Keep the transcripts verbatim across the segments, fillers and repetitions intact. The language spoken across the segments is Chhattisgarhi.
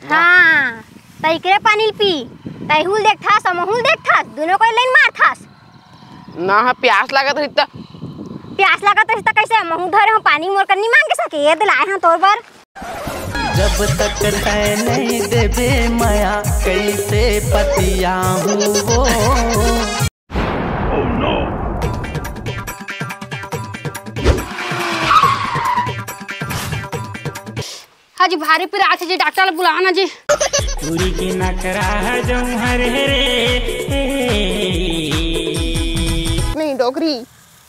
हाँ, त इकरे पानी ल पी। तैहू ल देखथस अउ महू ल देखथस, दुनों कोई लाइन मारथस। ना, हाँ, प्यास लागत रही त। प्यास लागत रही त कइसे? महू धरे हँव पानी, मोर कर नी मांग के सके, ये दे लाए हँव तोर बर। जब तक तैं नहीं देबे मया, कैसे पतियाहूँ वो। हाँ जी, भारी पिरात हे जी, डॉक्टर ला बुलाओ ना जी। टूरी के नकरा ह जौहर हे रे। नहीं, डोकरी।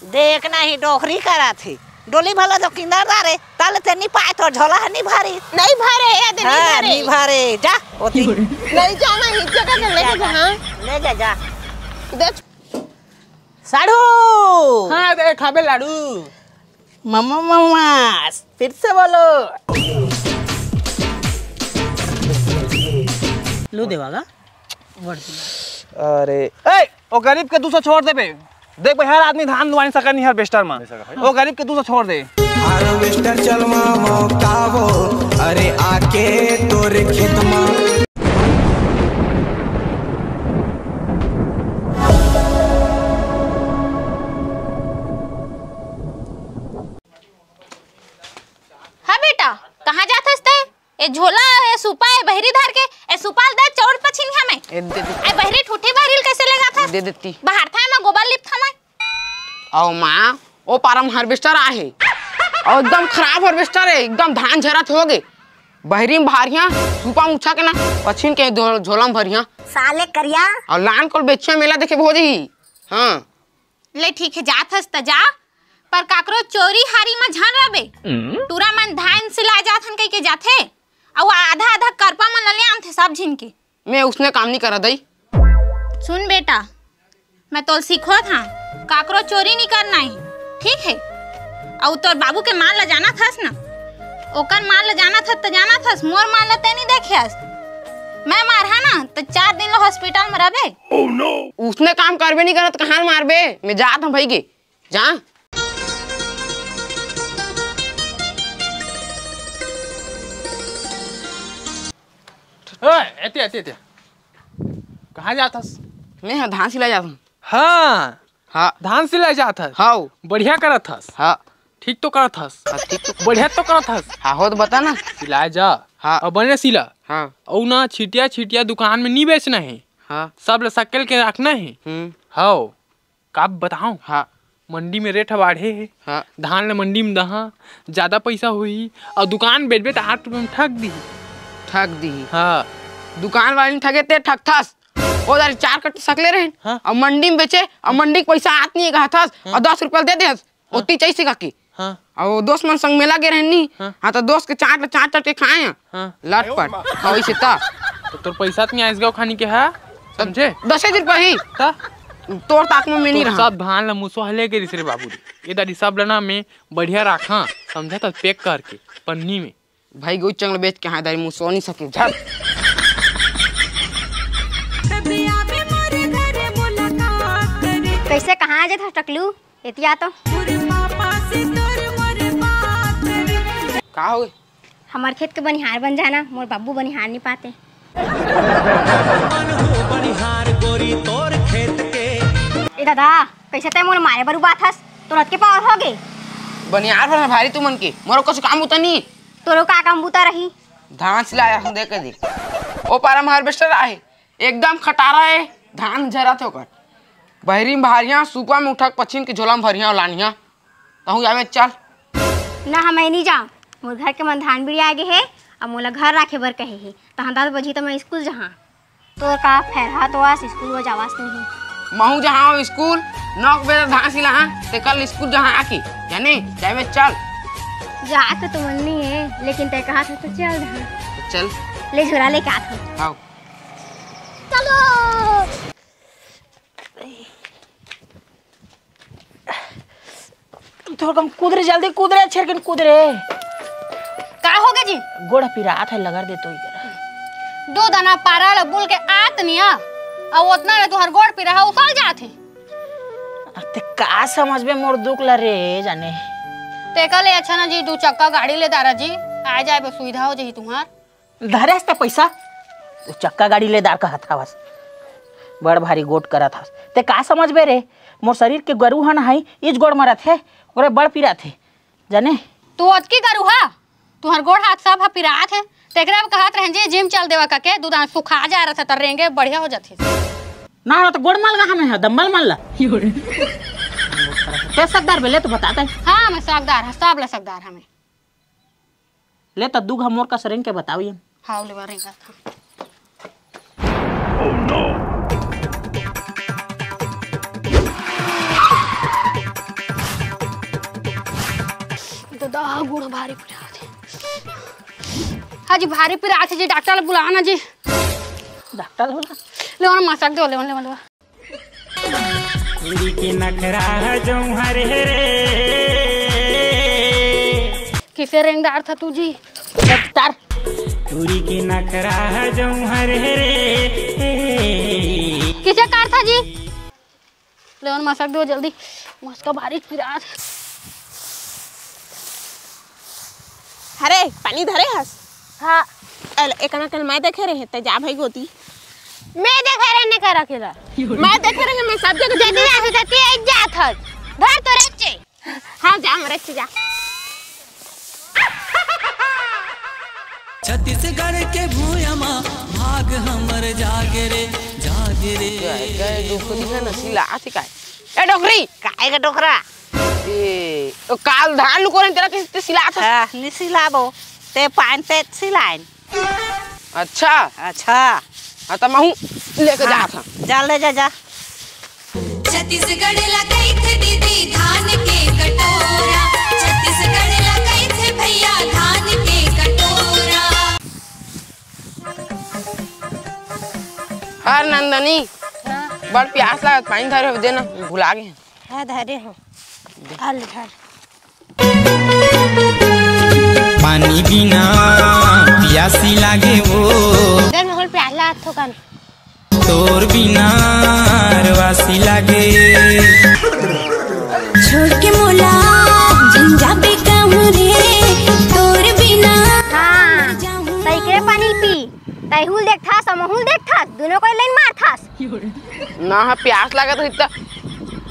देख नहीं, डोकरी करत हे। डोली भला तो किंदर दा रे, ताले ते नी पाए, तोर झोला ह नी भरी। नहीं भरे, ये दे नहीं हाँ, भरे। नी भरे, जा, ओती। नहीं जाना, इस जगह से लेके जा, जा। हाँ। ले जा, जा। देख। साढ़ू। हाँ, दे खाबे लाड़ू। ममा, ममा, फिर से बोलो। लो देवागा, वर्दी। अरे, ए, ओ गरीब के दू सौ छोड़ दे बे। देख बे, हर आदमी धान लुआ नी सकय नी harvester म। ओ गरीब के दू सौ छोड़ दे। Harvester चलवा मौका वो, अरे आके तोरे खेत म। हाँ बेटा, कहाँ जाथस ते? ए झोला, ए सुपा, ए बहरी धर के, ए सुपा ल दे, चौर पछिन हमें। ए, दे दे। ए बहरी ठूठी बहरी ल कैसे ले जाथस? दे देती। बाहर था मैं गोबर लिपथा मैं। अउ माँ, ओ पारम harvester आहे। अउ एकदम खराब harvester हे, एकदम धान झरत होगे। बहरी म भारिया, सुपा म उठा के ना, पछिन के दो झोला म भरिया। साले करिया। अउ लान कोल बेचिया मेला देखे हो जही। हाँ। ले ठीक हे, जात हस त जा, पर काकरो चोरी हारी म झन रबे। टूरा मन धान सिला जात हन कहिके जाथे, अउ आधा आधा करपा मन ल ले आनथे सब झिन के। मैं उसने काम नहीं करा दई। सुन बेटा, मैं तोल सिखोत हाँ, काकरो चोरी नहीं करना हे, ठीक हे? अउ तोर बाबू के माल ल जानत हस ना, ओकर माल ल जानत हस त जानत हस, मोर माल ल ते नहीं देखे हस। मैं मारहा ना त चार दिन ल hospital म रबे। उसने काम करबे नहीं करत, कहाँ मारबे? मैं जात हूँ भाई के, जा। ओए, एते, एते, एते। कहाँ जात हस? मैं ह धान सिला जात हूँ। हाँ। हाँ। धान सिला जात हस? हाँ। बढ़िया करत हस। हाँ। ठीक तो करत हस। हाँ, ठीक तो। बढ़िया तो करत हस। हाँ, हो तो बता ना। सिलाए जा। हाँ। अउ बने सिला। हाँ। अउ ना छिटिया छिटिया दुकान में नी बेचना हे। हाँ। सब ल सकेल के रखना हे। हम्म। हाँ। का बताओ? हाँ। मंडी में rate ह बाढ़े हे। हाँ। धान ल मंडी में दहा, ज्यादा पैसा होही, अउ दुकान बेचबे त आठ रुपया में ठग दिही। ठग दिही। हाँ। दुकान वाले ठगे ते ठगथस। ओ दारी चार कट्टा सकले रहे। हाँ। अउ मंडी में बेचे, अउ मंडी के पैसा आत नहीं हे कहथस, हाँ। अउ दस रुपया दे देहस। हाँ। ओती चाहिए का की? हाँ। अउ दोस्त मन संग मेला गे रहन नी। हाँ। हाँ, तो दोस्त के चाट, चाट, चाट के खाए हैं। हाँ। लटपट। हाँ, वैसे ता। तो तोर पैसा तो नहीं आइस गाँव खानी के, हाँ? समझे? दस हजार रुपया ही। ता? तोर ताक में मैं नहीं तो रहा। सब धान ला मुसवा ले गे रिस रे बाबू रे। ये दारी सब लना में बढ़िया राखा, समझा था, pack करके पन्नी में। भाई गोई चंगल बेच के हाँ दारी मुसवा नहीं सके, झट। कभी आबे मोरे घरे मुलाकात करे। कैसे कहाँ आ जात हस टकलू? एतिया तो। मोरे पापा से तोर मोरे बात रे। का होगे? हमर खेत के बनिहार बन जाना, मोर बाबू बनिहार नहीं पाते। बनिहार गोरी तोर खेत के। ए दादा, कैसे तै मोर मारे बर उबाथस? तोर अतके power होगे? बनिहार बन भारी तुमन के, मोरो कुछ काम बुता नहीं। तोरो का काम बुता रही? धान सिलाया हम दे के दे। ओ पारा में harvester आहे, एकदम खटारा हे, धान झरत हे ओकर। बहरी में भारिया, सुपा में उठक पछिन के झोला में भरिया लानिया। तहूँ जाबे चल। ना, हम नहीं जाऊँ। मोर घर के मन धान बिड़िया गे हे, अब मोला घर राखे बर कहे हे। तहाँ दस बजी त मैं स्कूल जहाँ। तोर का फेरहा तो आस स्कूल वो जावास नहीं। महूँ जहाँ हो स्कूल, नौ बजे धान सिला हाँ, ते कल स्कूल जहाँ आके, जाने, जाबे चल। जाके तो मन नहीं है, लेकिन ते कहा था तो चल जहाँ। तो चल। ले झोला लेके आत हूँ। आओ। चलो। थोड़ा कम कूद रे, जल्दी कूद रे, छेरकिन कूद रे। का होगे जी? गोड़ पिरात है, लगड़ दे तो इधर। दो दाना पारा ल बुल के आत निया, अउ ओतना ले तुहर गोड़ पिरा है, उसल जात हे। अब ते का समझबे मोर दुख ला रे जाने। तेकर ले अच्छा ना जी, दू चक्का गाड़ी ले दारा जी, आ जाए बे, सुविधा हो जाही तुहार। धरे हस ते पैसा, चक्का गाड़ी ले दार कहत हवस, बड़ भारी गोठ करत हस। ते का समझबे रे, मोर शरीर के गरू हन हई, इज गोड़ मरत हे, ओकरे बड़ पीरात हे, जाने? तू ओतकी गरू हा, तुहर गोड़ हाथ सब ह पिरात हे, तेकरे अब कहत रहेन जी, जिम चल देवा कके, दू दान सुखा जा रहा था, त रेंगे बढ़िया हो जाथे। ना, ना, तो गोड़ मल गा हमें है, दम्बल मल ला। ते सकदार बे, ले तो बता दे। हाँ, मैं सकदार, हाँ, सब ले सकदार हमें। ले त दू घा मोर कस रेंग के बताओ ये। हाव, ले बा रेंग का था। तो दा गोड़ भारी पिरात हे। हाँ जी, भारी पिरात हे जी, डॉक्टर ला बुलाओ ना जी। डॉक्टर ला बुला। ले और मसक दो, ले, ले, ले। टूरी के नखरा ह जौहर हे रे। किसे रेंगदार था तू जी? डॉक्टर। टूरी के नखरा ह जौहर हे रे। किसे कार था जी? लेवन मसक दो जल्दी, मसका भारी पिरात। अरे, पानी धरे हस? हाँ। अल, एकना कल मैं देखे रहे, ते जा भाई गोती। मैं देखे रहे ने करा केला। मैं देखे रहे, मैं सब जगह जल्दी आ, जल्दी आ, जा था। धर तो रच्चे। हाँ, जा, मरे जा। छत्तीसगढ़ के भूया मा भाग हमर जागे रे, जागे रे। गए, गए, डोकरी है ना, सिला, आती काय? ए, डोकरी, काय का डोकरा? ए, ओ, काल धान लुकोरन तेला किस ते सिला था? हाँ, नि सिलाबो, ते पान ते सिलाइन। अच्छा। अच्छा। हाँ, त महूँ लेके हाँ, जात हँव। जा ले जा, जा। छत्तीसगढ़ ला कहिथे दीदी धान के कटोरा, छत्तीसगढ़ ला कहिथे भैया धान के कटोरा। हर नंदनी, हाँ। बड़ प्यास लागत, पानी धरे हो देना, भुला गे हँव। हाँ, धरे हँव। धर ले, धर। पानी बिना पियासी लागे वो। देख, मोर प्यास लागत थोकन। तोर बिना अरवासी लागे। छोड़ के मोला झन जाबे कहूँ रे, तोर बिना हाँ, तई के पानी पी, तई हुल देखथस, महूँ ल देखथस, दुनों कोई लाइन मारथस। ना, हाँ, प्यास लागत रही त।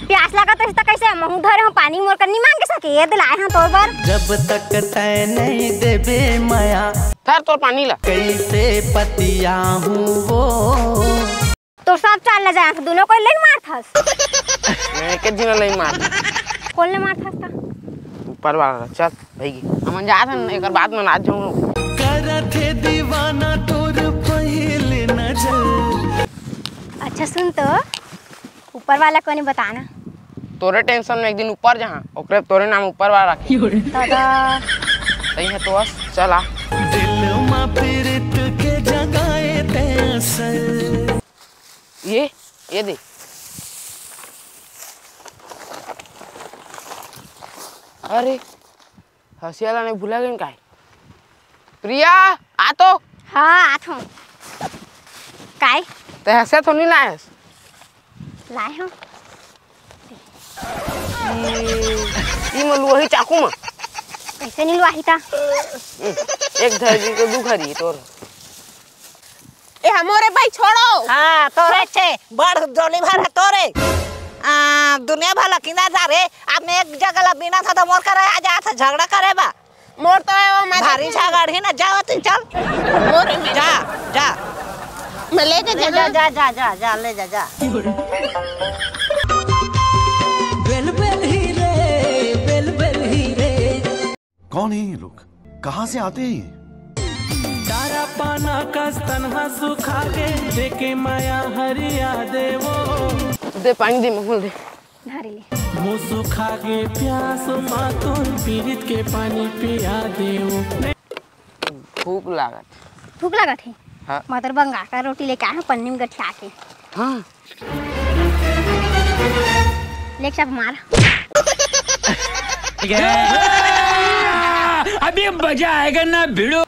प्यास लागत रही त कैसे? महूँ धरे हँव पानी, मोर कन नी मांग के सके, ये दिलाए हँव तोर बर। जब तक तै नहीं देबे मया। धर तोर पानी ला। कैसे पतियाहूँ वो। तोर सब चाल ला जाए, दुनों कोई लाइन मारथस। मैं एक झिन लाइन मार। कोन ले मारथस त? ऊपर वाला ला, चल। भई, हमन जात हन, एकर बाद में नाच जाऊँ। करत हे दीवाना तोर पहले नजर। अच्छा सुन तो, ऊपर वाला कोने बताना। तोरे tension में एक दिन ऊपर जहाँ, ओकरे तोरे नाम ऊपर वाला रखे। दादा। सही है तो बस, चल आ। दिल मा पीरित के जगाए ते असर। ये, ये दे। अरे, हँसिया लाने भुला गेन काय? प्रिया, आ तो। हाँ, आत हँव। काय? ते हँसिया तो नहीं लायस? लाए हँव। ई, ई में लुआही चाकू में। कैसे नहीं लुआही ता? एक धरी तो दू घरी तोर। ए, हमो रे भाई, छोड़ो। हाँ, तोरे छे, बड़ जोली भर है तोरे। आ, दुनिया भर ला किना जा रे। अब मैं एक जगह ला बिना था तो मोर करे आ जा था झगड़ा करे बा। मोर तो है वो, मैं भारी झगड़ ही ना, जाओ तुम, चल। मोर है, मैं जा, जा। मैं लेके ले जा, चलूँ। जा, जा, जा, जा, ले जा, जा। बेल बेल ही रे, बेल बेल ही रे। कौन है ये लोग? कहाँ से आते हैं ये? तारा पाना कस तनहा सुखा गे, देखे माया हरिया देवो। दे पानी दे, महूँ ल दे। धारे ले। मुँह सुखा गे प्यास मा तोर पीरित के पानी पिया देवो। भूख लागत। भूख लागत हे? हाँ। मैं तोर बंगाका रोटी लेके आए हँव पन्नी में गठिया के। हाँ। ले चाप मार। अभी मजा आएगा ना भिड़ो।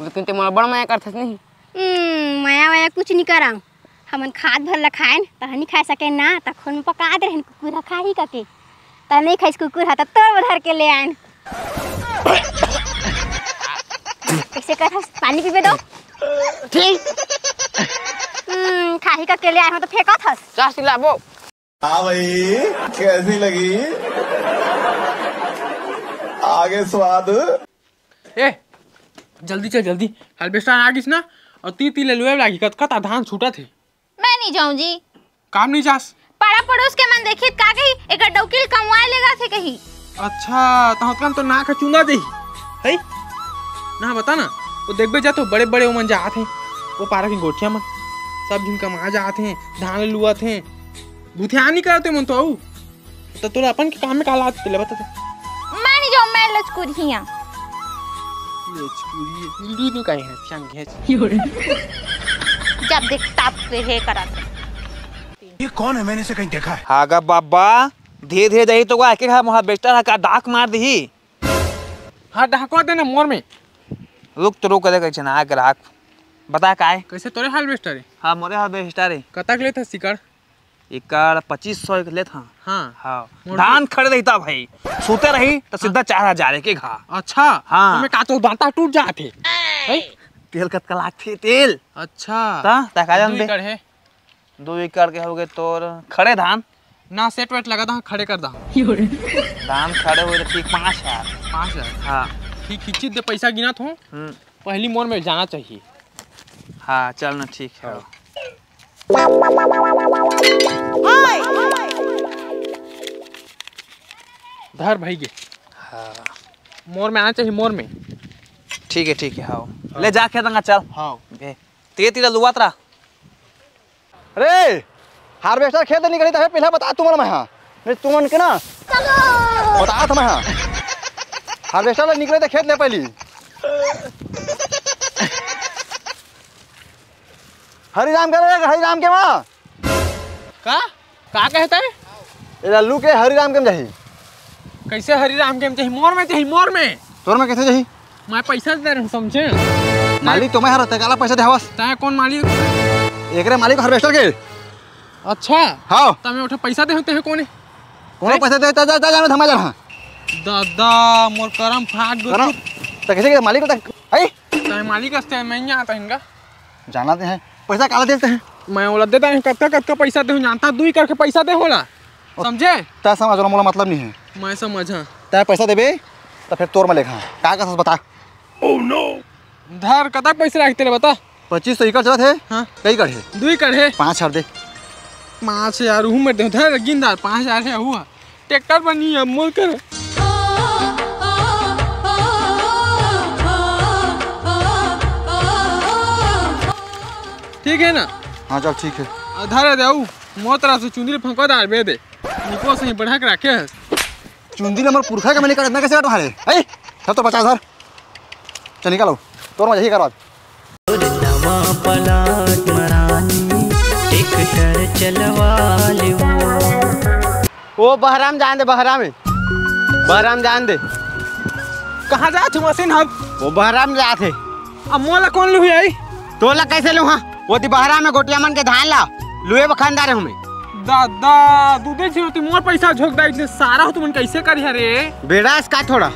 लेकिन ते मोला बड़ मया करथस नहीं। हम्म, मया वया कुछ नहीं करंव। हमन खात भर ला खाएन, तह नहीं खा सके ना, त खून में पका दे रहन कुकुर ह खाही कके। त नहीं खाइस कुकुर ह, त तोर बर धर के ले आएन। कइसे कहत हस, पानी पीबे दो। ठीक। हम्म, खाही का अकेले आए हो तो फेंकत हस। चाह सिलाबो। हाँ भाई, कैसी लगी आगे स्वाद? ए, जल्दी चल, जल्दी। हार्वेस्टर आ गिस ना, अउ तीर तीर ले लुए लागही, कतका त धान छूटत हे। मैं नहीं जाऊं जी। काम नहीं जास? पाड़ा पड़ोस के मन देखित का कही, एकर डौकी ल कमवाए लेगा थे कही। अच्छा, त हतकन तो नाक चुंदा देही, है? ना बता ना, वो देखबे जा तो बड़े बड़े ओमन जात हे, वो पारा के गोठिया मन, सब झिन कमा जात हे, धान लुअत हे, भुथिया नहीं करते मन तो आऊ। त तोला अपन के काम में का लागत तेला बता तो। मैं नहीं जाऊं, मैं लचकुरिया। लचकुरी, हिंदू नु काहे है, संघे। जब देख तब हे करत। ये कौन है? मैंने इसे कहीं देखा है। हागा बाबा, धीरे धीरे जाही तो का, के हा मोर हार्वेस्टर हा का डाक मार दिही। हाँ, डाकवा देना मोर में। रुक तो रुक, अरे कैसे ना ग्राहक। बता का है? कैसे तोरे हार्वेस्टर है? हाँ, मोरे हार्वेस्टर है। कतक लेत हस एकड़? एकड़ पच्चीस सौ एक लेत हाँ। हाँ। हाँ। मोर धान खड़े रहिता भाई, सूते रही तो सीधा हाँ। चार हजार एक एक हा। अच्छा। हाँ। ओमे का तो बांटा टूट जात हे। हैं? तेल कतका लागथे तेल? अच्छा। ता, ता का दू जानबे? एकड़ हे। दू एकड़ के होगे तोर खड़े धान। ना सेट वेट लगा दा, खड़े कर दा। धान खड़े होगे तो ठीक पाँच हजार। पाँच हजार? हाँ। ठीक, खिंचित दे, पैसा गिनत हो। हम्म। पहली मोर में जाना चाहिए। हाँ, चल ना, ठीक है। धर भाई गे। हाँ। मोर में आना चाहिए, मोर में। ठीक है, ठीक है, हाँ। हाँ। ले जा खेत में, चल। हाँ। ए, तेरे तीरा लुआत रहा। अरे, हार्वेस्टर खेत ले निकली त पहले बता तुमन मैं, हाँ। नहीं तुमन के ना। बता था मैं, हाँ। हार्वेस्टर ले निकले तो खेत ले पहली। हरिराम के रे, हरिराम के माँ। का? का कहता है? ए लल्लू के हरिराम के में जाही। कैसे हरिराम के में जाही? मोर में जाही, मोर में। तोर में कैसे जाही? मैं पैसा दे रहा हूँ, समझे? मालिक तो मैं हर, ते काला पैसा देहवस। तैं कौन मालिक? एकरे मालिक हार्वेस्टर के। अच्छा। हाँ। त मैं उठा पैसा दे होते हैं कोने? कोनो हैं? पैसा दे, जा, जा, जा, जा, मैं धमा जा रहा। दादा, मोर करम फाट गो। करम? त कैसे के मालिक होता है? तैं मालिक हस ते, मैं नहीं आता इनका। जाना ते हैं। पैसा काला देते हैं? मैं ओला देता हूँ, कतका, कतका पैसा दे हूँ, जानता, दुई करके पैसा दे होला। ओ, समझे? तै समझ लो, मोला मतलब नहीं है। मैं समझा। तै पैसा देबे, त फिर तोर में लेखा। का का बता? धर, कतक पैसा लागथे तेला बता। पच्चीस सौ एकड़ चलत हे। हाँ। कई एकड़ हे? दुई एकड़ हे। पाँच हजार दे। पाँच हजार उहू में दे, धर गिनदार, पाँच हजार हे, हुआ। ट्रैक्टर बनी अब मोर कर। ठीक है ना? हाँ, चल, ठीक है। आ, धर दे, आऊ। मोर तरफ से चुंदी ल फंकवा डारबे दे। निको सही बढ़ा के राखे हस। चुंदी ल मोर पुरखा के मैंने कर इतना कैसे काटवा रे? ए, सब तो बचा धर। चल निकालो, तोर मजा ही करवा। नवा पलाट मरानी, ट्रैक्टर चलवा ले वो। ओ बहराम जान दे, बहराम है। बहराम जान दे। कहाँ जात हूँ मशीन हम? वो बहराम जात है। अब मोला कौन लुही आई? तोला कैसे लूँ हाँ? वो दी बहराम में गोटिया मन के धान ला, लुए बखंडा रे हमें। दादा, दूधे छिरो ती मोर पैसा झोंक दा, इतने सारा हो तुमन कैसे करिया रे? बेड़ा इसका थोड़ा।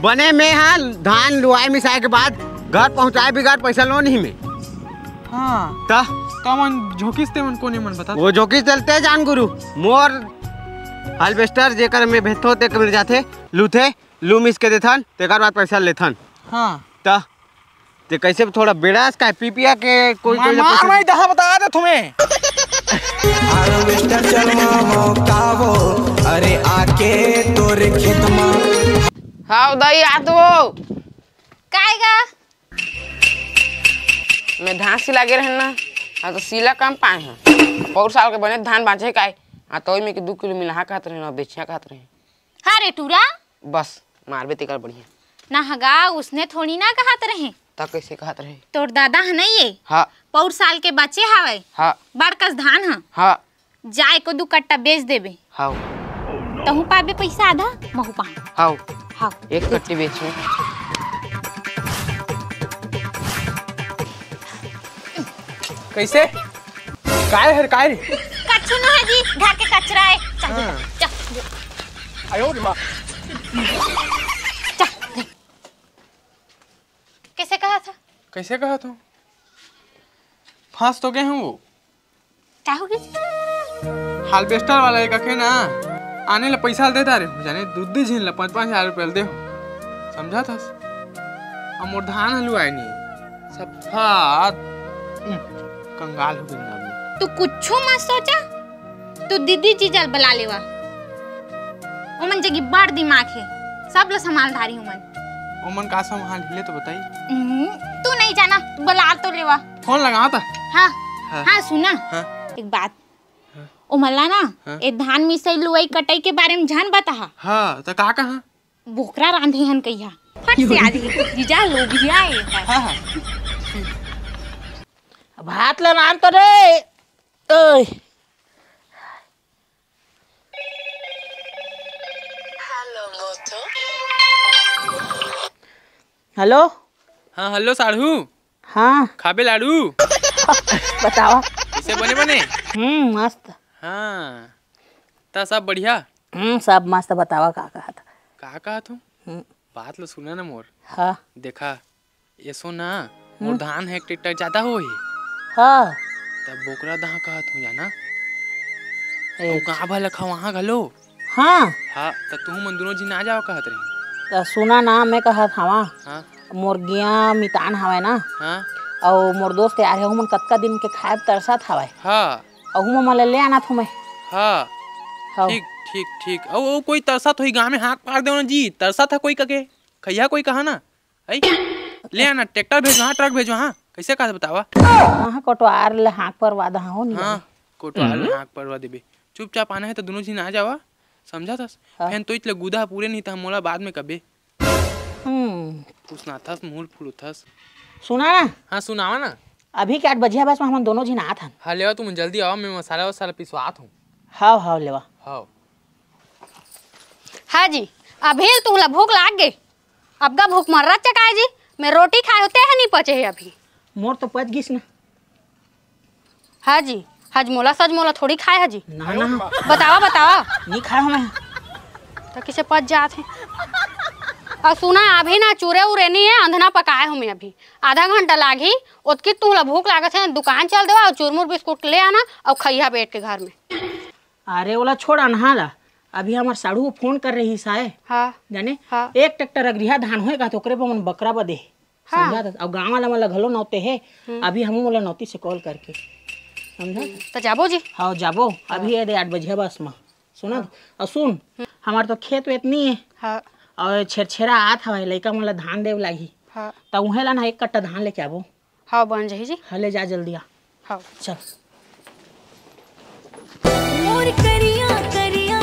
बने में हा धान लुआए मिसाए के बाद घर पहुंचाए बिगाड़ पैसा लो नहीं में। हाँ। त? त मन झोंकिस ते मन कोने मन बता? वो झोंकिस चलते जान गुरु। मोर हार्वेस्टर जेकर में भेजथो ते मिल जाथे, लूथे, लू मिस के देथन, तेकर बाद पैसा लेथन। हाँ। त? ते कैसे थोड़ा बेड़ास का है? पीपिया के कोई, मैं कोई ना मार पैसा नहीं दहा बता दे तुम्हें। हार्वेस्टर चलवा हो का वो, अरे आके तोरे खेत में। हाँ, उदय, आ तो। काएगा? मैं धान सिला गे रहन ना, हाँ, तो सिला कम पाए हैं। पौर साल के बने धान बांचे काए, हाँ, तो में के दू किलो मिला कहत रहे ना, बेचिया कहत रहे। हाँ रे टूरा। बस, मारबे तेकर बढ़िया। ना हगा, उसने थोड़ी ना कहत रहे। त कैसे कहत रहे? तोर दादा ह नहीं ये? हाँ। पौर साल के बचे हवय। हाँ। बड़कस धान ह। हाँ। जाए को दू कट्टा बेच देबे। हाँ। तहूँ पाबे पैसा आधा, महू पाहूँ। हाँ। हाँ। एक कट्टी बेच में। कैसे? काय हर काय रे? कछु नो है जी, घर के कचरा है। चल बेटा, हाँ। चल। आयो रे माँ। चल। कइसे कहत हँव? फँस तो गे हँव वो। का हो गे? हार्वेस्टर वाला एक आथे ना, आने ला पइसा दे डारे हँव, जाने दू दू झिन ला पाँच पाँच हजार रुपया दे हँव, समझत हस? अब मोर धान ह लुवाय नइ, सफा, उम, कंगाल हो गेन आदमी। तू कुछू मत सोचा, तू दीदी जीजा ल बला लेवा, ओमन जगी बड़ दिमाग हे, सब ला संभाल डारही ओमन। ओमन का संभालही ले तो बताई। हम्म, तू नइ जाना, बला तो लेवा। फोन लगावत हँव। हाँ, हाँ। हाँ, सुना, हाँ। एक बात। हाँ। ओमन ला ना, हाँ। ए धान मिसई लुवई कटई के बारे म झन बताहा। हाँ, त का कहा? बोकरा रांधे हन कहिहा। फट से आ जाही, जीजा लोभिया ए। हाँ, हाँ। भात ला रांध तो रे। ओए। हेलो। हाँ, हेलो साढ़ू। हाँ। खाबे लाड़ू? बतावा। कइसे बने बने? हम्म, मस्त। हाँ, त सब बढ़िया? हम्म, सब मस्त। बतावा का कहत? का कहत हँव? हम्म। बात ल सुना ना मोर। हाँ। देखा, एसो ना, मोर हम्म। धान ह एक टेक्टर जादा होही। हाँ। त बोकरा दहा कहत हँव जाना। ए अउ गाँव भर ल खवाहा घलो। हाँ। हाँ, त तुहू मन दूनों झिन आ जावा कहत रहेंव। त सुना ना, मैं कहत हँव, हाँ। मोर गिया मितान हवय ना, हाँ। अउ मोर दोस्त यार हे, ओमन कतका दिन के खाए बर तरसत हवय। हाँ। अउ ओमन ला ले आना थों मैं। हाँ। हाँ। ठीक, ठीक, ठीक। अउ, अउ कोई तरसत होही गाँव में, हाँक पार देव ना जी, तरसत हे कोई कके, खइहा कोई कहा ना। अई, ले आना, ट्रैक्टर भेजो हाँ, ट्रक भेजो हाँ, कइसे कहत बतावा? हाँ, कोटवार ले हाँक परवा दहा हो, नहीं हाँ, लगे। कोटवार ले हम्म। हाँक परवा देबे। चुपचाप आना हे त दूनों झिन आ जावा, समझत हस? हाँ। फेन तोइच ले गुदा पूरे नहीं त मोला बाद में कबे। हम्म। फुसनाथस, मुँह फुलुथस। सुना ना। हाँ, सुनावा ना। अभी के आठ बजिया बस में हमन दूनों झिन आत हन। हाँ, लेवा तुमन जल्दी आवा, मैं मसाला वसाला पिसवात हँव। हाव, हाव, लेवा। हाव। हाँ जी, अभी तुहला भूख लाग गे। अब का भूख मर्रा चकाय जी, मैं रोटी खाए हँव, तेह नइ पचे हे अभी। मोर तो पच गिस ना। हाँ जी, हजमोला सजमोला थोड़ी खाए हजी। ना, ना। बतावा, बतावा। नइ खाए हँव मैं। त कइसे पच जात हे? अउ सुना, अभी ना चूरे उरे नइ हे, अंधना पकाए हँव मैं अभी। आधा घंटा लागही, ओतकी तुहला भूख लागत हे, दुकान चल देवा अउ चुरमुर बिस्कुट ले आना अउ खइहा बैठ के घर में। अरे ओला छोड़, अनहा ला। अभी हमर साढ़ू फोन करे रहिस हे। हाँ। जाने? हाँ। एक ट्रैक्टर अगरिहा धान होय का, त ओकरे बर मन बकरा बदे हे। हाँ। समझा था? अउ गाँव वाला मन ला घलो नौते हे। हम्म। अभी हमू मन ला नौती से कॉल करके। समझा? त जाबो जी। हाँ, जाबो। हाँ। अभी ये दे आठ बजिया बस में। सुना? हाँ। अउ सुन, हम्म। हमर तो खेत वेत नइ हे। हाँ। अउ छेरछेरा आत हवय, लइका मन ला धान देव लागही। हाँ। त उहें ला ना एक कट्टा धान लेके आबो। हाँ, बन जाही जी। हाँ, ले जा जल्दी आ। हाँ। चल। मोर करिया करिया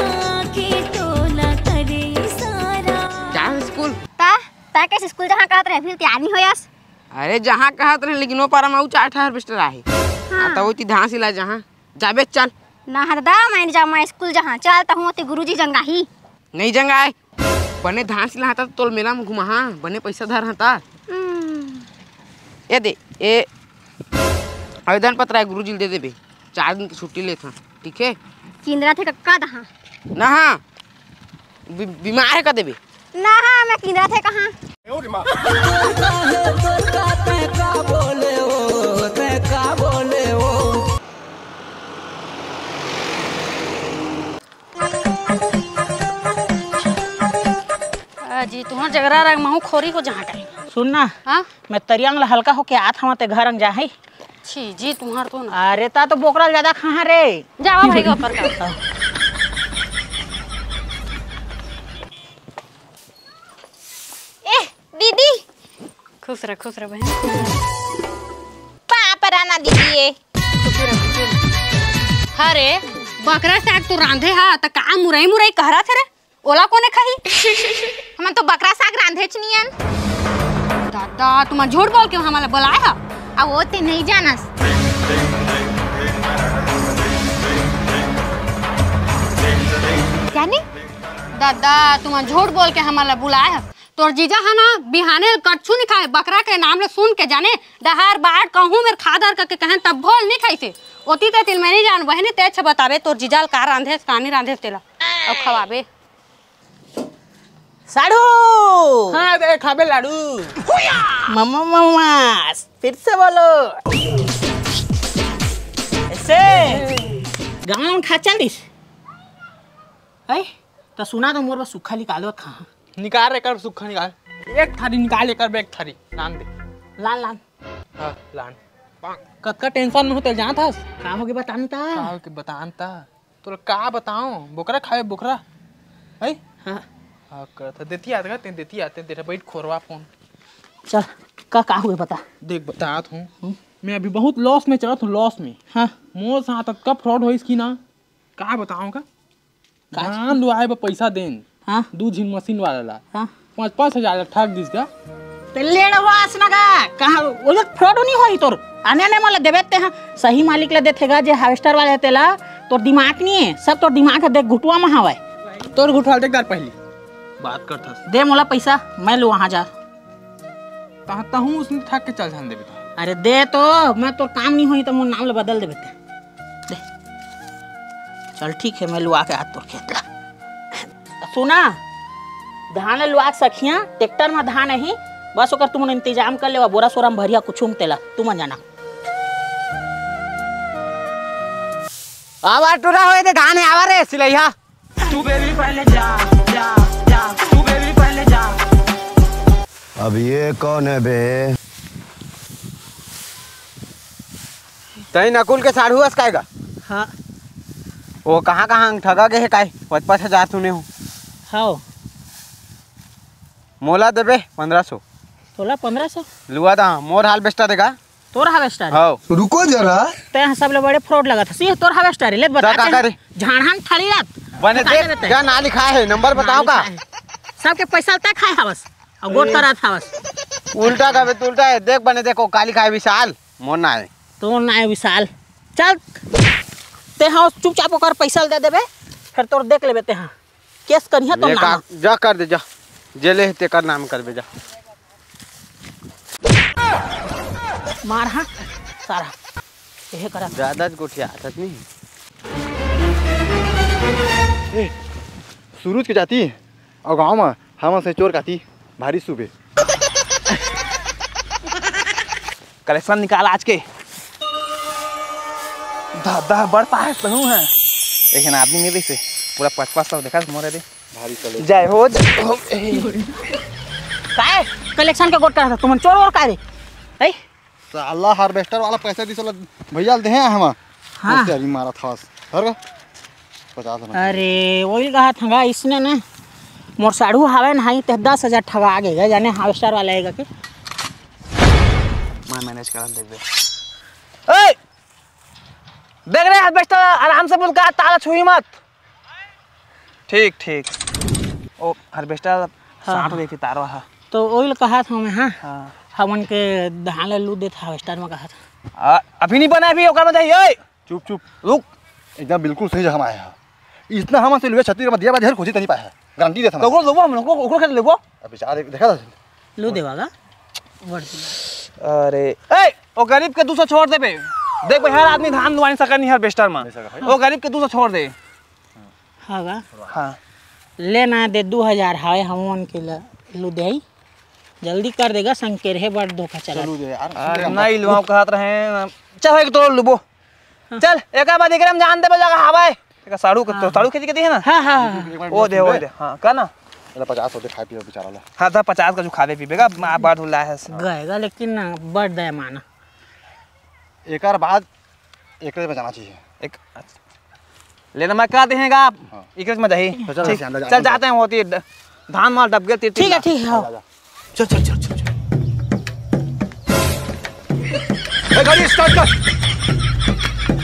के टोला करे इशारा। जा स्कूल। ता, ता कइसे स्कूल जहाँ कहत रहे, अभी तैयार नइ होयस? अरे, जहाँ कहत रहे, लेकिन वो पारा में अउ चार ठा हार्वेस्टर आहे। हाँ। आ, त वो ती धान सिला जहाँ। जाबे चल। ना, हाँ, दादा, मैं नइ जाँव, मैं स्कूल जहाँ। चल, त हूँ, ते गुरुजी जंगाही। नइ जंगाय। बने धान सिलाहा त तोल मेला में घुमाहा, बने पइसा धरहा त। हम्म। ए दे, ए आवेदन पत्र हे, गुरुजी ल दे देबे, चार दिन के छुट्टी लेथन, ठीक हे? किंदरा थे कक्का दहा। ना हाँ, बी-, बीमार हे का देबे? ना हाँ, मैं किंदरा थे कहाँ। आ जी, तुहर जगरा रंग महू खोरी हो जहाँ का। सुन ना, हाँ? मैं तरियांग ला हल्का होके आत हवा, ते घर अंग जाही। छी जी, तुहर तो ना। अरे, ता तो बोकरा ल जादा खाहा रे। जावा भाई, ओकर का। ए, दीदी। खुश रह, खुश रह बहन। पाँव परा ना दीदी ए। अरे, बकरा साग तो रांधे हा, त का मुरई मुरई कहरत हे रे? ओला कोने खाही? हमन तो बकरा साग रांधेच नियन। दादा, तुमन झूठ बोल के हमन ला बोलाय हा? अब वो ते नइ जानस। जानी? दादा, तुमन झूठ बोल के हमन ला बुलाय हा। तोर जीजा हा ना, बिहाने कछु नइ खाय, बकरा के नाम ला सुन के जाने, डहार बाट कहूँ मेर खा डर करके कहेन, तब भोल नइ खाइसे। ओती ते तिल मैं नइ जान, बहिनी ते अच्छा बताबे, तोर जीजा ला का रांधेस, का नइ रांधेस तेला, अउ खवाबे। साढ़ू। हाँ, दे खाबे लाडू। मम्मा, मम्मा, फिर से बोलो। ऐसे गाँव खा चलिस। ऐ, त सुना तो मोर बर सुक्खा निकालो खा। निकाल रे, कर सुक्खा निकाल। एक थारी निकाल, एक बे एक थारी। लान दे। लान, लान। हाँ, लान। कतका टेंशन में हो, तेल जानत हस? का होगे, बतान ता? का होगे, बतान ता? तोला का बताओ, बोकरा खावे, बोकरा। है? हाँ। हाँ, करत ह, देती आत का, तें देती आते, तेरा बैठ खोरवा फोन। चल, का, का हुए बता। देख, बतात हूँ। हम्म। मैं अभी बहुत लॉस में चलत हूँ, लॉस में। हाँ। मोर साथ अतका फ्रॉड होइस कि ना, का बताओ का? का? धान लुआए बर पैसा देन। हाँ। दू झिन मशीन वाला ला। हाँ। पाँच, पाँच हजार ला ठग दिस गा। ते लेड़वा असन गा, कहाँ, वो लोग फ्रॉड नहीं होई तोर। आने, आने मोला देबे ते, हाँ। सही मालिक ला देथे गा, जे हार्वेस्टर वाला हे तेला। तोर दिमाग नहीं है, सब तोर दिमाग है, देख घुटवा में हवय। तोर घुटवा देख दार पहली। बात करथस। दे मोला पैसा, मैं लू वहाँ जा। तहाँ तहूँ उसने ठग के चल जान देबे त। अरे दे तो, मैं तोर काम नहीं होई त मोर नाम ला बदल देबे ते। दे। चल ठीक है, मैं लुआ के हाथ तोर खेत ला। सुना, धान ल लुआ के सखिया, ट्रैक्टर में धान अही, बस ओकर तुमन इंतजाम कर लेवा, बोरा सोरा में भरिया कुछु में तेला, तुमन जाना। आवा टूरा होए दे धान है, आवा रे सिलैया। तू बेबी पहले जा, जा, जा, तू बेबी पहले जा। अब ये कौन है बे? तई नकुल के साढ़ू अस काय गा? हाँ। वो कहाँ कहाँ ठगा गे हे काय? पचपच हजार सुने हो। हाँ। मोला देबे पंद्रह सौ। तोला पंद्रह सौ? लुआ दा, मोर हार्वेस्टर देगा। तोर हार्वेस्टर? हाँ। रुको जरा। ते यहाँ सबले बड़े फ्रॉड लगत हस। ये तोर हार्वेस्टर है, ले बता का तें करे? झाड़हान थाली रात। बने बता देख, देते। क्या ना लिखा है, नंबर ना बताओ का? लिखा है। सबके पैसा तय खाए हवस। अउ गोठ करत हवस। उल्टा का बे, उल्टा है। देख बने, देखो, काली खाए विशाल, मोर ना है। तोर ना है विशाल। चल, ते हाँ चुपचाप ओकर पैसा दे देबे, फिर तोर देख लेबे ते हाँ। केस करिहा तोर ये नाम। का, जा कर दे, जा। जे ले तेकर नाम करबे, जा। मार हाँ, सारा। यही करा। ज्यादा गोठियाथस नहीं। ए, सूरज के जाती अउ गाँव म हमन से चोर काती भारी सुबे। कलेक्शन निकाल आज के। दादा, बड़ पास तहूँ है। एक झन आदमी मिलिस हे, पूरा पचपच सौ देखा मोरे दे। भारी कलेक्शन। जय हो, जय हो। काय? कलेक्शन के गोठ करत हस तुमन, चोर वोर काय रे? हैं? साला हार्वेस्टर वाला पैसा दिस वाला भैया ल देहे हम। हाँ। होशियारी मारत हस। धर गा। पचास रुपया। अरे, वही कहा था गा, इसने ना, मोर साढ़ू हवे ना, ते दस हजार ठगा गे, जाने हार्वेस्टर वाला आएगा के। मैं मैनेज करत देख बे। ए! देख रे, हार्वेस्टर, आराम से बोल का, ताला छुई मत। ठीक, ठीक। ओ, हार्वेस्टर हाँ, साठ हाँ। देती तारवा हा। तो वही कहा था मैं, हाँ। हाँ। हमन के धान ल लू देत हार्वेस्टर में कहा था। आ, अभी नहीं बना, अभी ओकर में जाइए। चुप, चुप। रुक। एकदम बिल्कुल सही जगह में आया है। इसने हमन से लुए छत्तीस में दिया बा, ढेर खोजी तनी पाया है। गारंटी देता तो मैं। ओकरो लेबो हम लोग, ओकरो खेत लेबो। अब बेचारे देखा था। लू देवा गा? बढ़ दिया। अरे, ए, ओ गरीब के दू सौ छोड़ देबे। देख भाई, हर आदमी धान लुआ नहीं सका नहीं हार्वेस्टर में। नहीं सका भाई। ओ गरीब के दू सौ छोड़ दे। हाँ गा? हाँ। ले ना दे, दू हजार हावे हमन के ल-, लू दे। जल्दी कर देगा, संकेर हे बड़ धोखा चला। चलू दे यार। अरे, नहीं लुआओ कहत रहे। चल भाई, तोड़ लुबो। चल, एका बाद एकरे में जान देबे जगह हवय। एका साढ़ू के, तो हाँ। साढ़ू खेती के दिहे ना? हाँ, हाँ, हाँ। एक मिनट ओ दे, सुन ओ बे। दे। हाँ, का ना? एला पचास होते खाए पिए बेचारा ला। हाँ, तो पचास का जो खावे पीबे का, माँ बाढ़ हुला है। गएगा, लेकिन ना, बड़ दया माना। एकर बाद एकरे में जाना चाहिए। एक, लेना मैं का देहेगा आप? हाँ। एकरे में जाही। तो चल, ठीक। चल, अंदर जा, चल अंदर। जाते हैं, होती है ड-, धान माल डब गए, तीर ठीक है, तीर ठीक है, हाँ। जा, जा। चल, चल, चल, चल, चल। ए, गाड़ी स्टार्ट कर।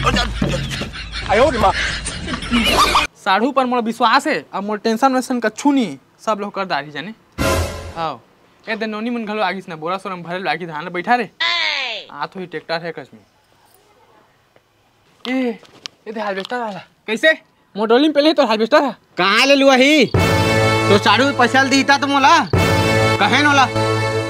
अरे, चल, चल, चल। आयो रे माँ। साढ़ू पर मोला विश्वास है, अब मोर टेंशन वेंशन कछु नहीं, सब लोग कर डारी जाने। आओ, ए दे नोनी मन घलो आगिस ना, बोरा सोरा में भरे लागी धान ल बैठा रे। आ तो ही ट्रैक्टर है कस में। ए, ए दे हार्वेस्टर वाला। कैसे? मोर डोली में पहले ही तो हार्वेस्टर है। कहाँ ले लुआ ही? तो साढ़ू पैसा ल दीता तो मोला। कहे नोला।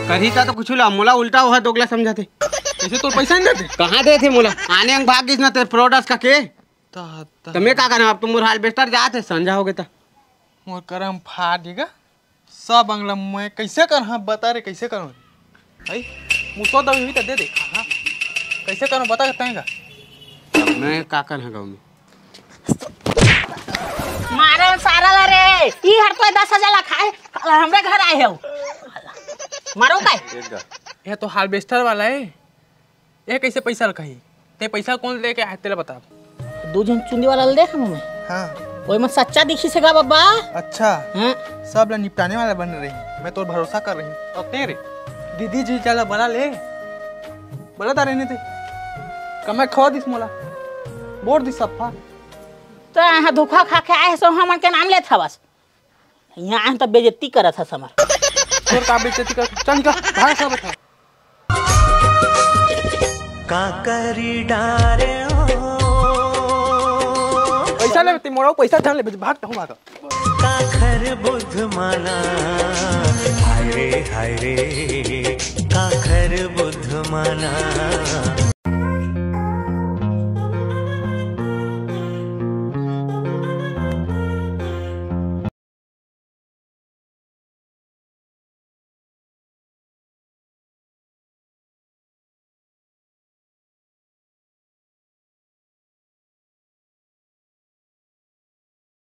करही ता तो कुछ ला, मोला उल्टा ओहा दोगला समझाते। कैसे तोर पैसा नहीं देते? कहाँ देथे मोला? आने अंग भाग गिस ना ते फ्रॉड अस का के। ता, ता। तो मैं का करना? अब तो मोर हार्वेस्टर जात है, संझा हो गया था। मोर करम फाट गे गा। सब अंगला मैं कैसे कर, हाँ बता रे, कैसे करूँ? भाई, मुसवा दवाई हुई तो दे दे। हाँ, कैसे करूँ बता, तैं का? मैं का कर हाँ गाँव में? मारा सारा ला रे। ई हर तो दस हजार ला खाए, हमरे घर आए हो। मारो काय? ये तो हार्वेस्टर वाला है, ये कैसे पैसा रखा ही? ते पैसा कौन लेके आए, तेला बता। दू झन चुंदी वाला ल देख हूँ मैं। हाँ। ओए में सच्चा दिखी से गा बाबा। अच्छा। हाँ। सब ला निपटाने वाला बन रही, मैं तोर भरोसा कर रही। और तेरे दीदी जी चला बला ले, बला तारे नहीं थे, कमाई खवा दिस मोला, बोर दिस सफा। तो यहाँ धोखा खा के आए सो हमन के नाम लेत हवस। यहाँ आए तो बेइज्जती करत हस हमर। तोर का बेइज्जती कर, चल निकल, भाग सब बैठा। का करी डारे हो पैसा ले, ते मोड़ा पैसा धन ले, भाग, भाग। काखर बुध माना, हाय रे हाय रे, काखर बुध माना।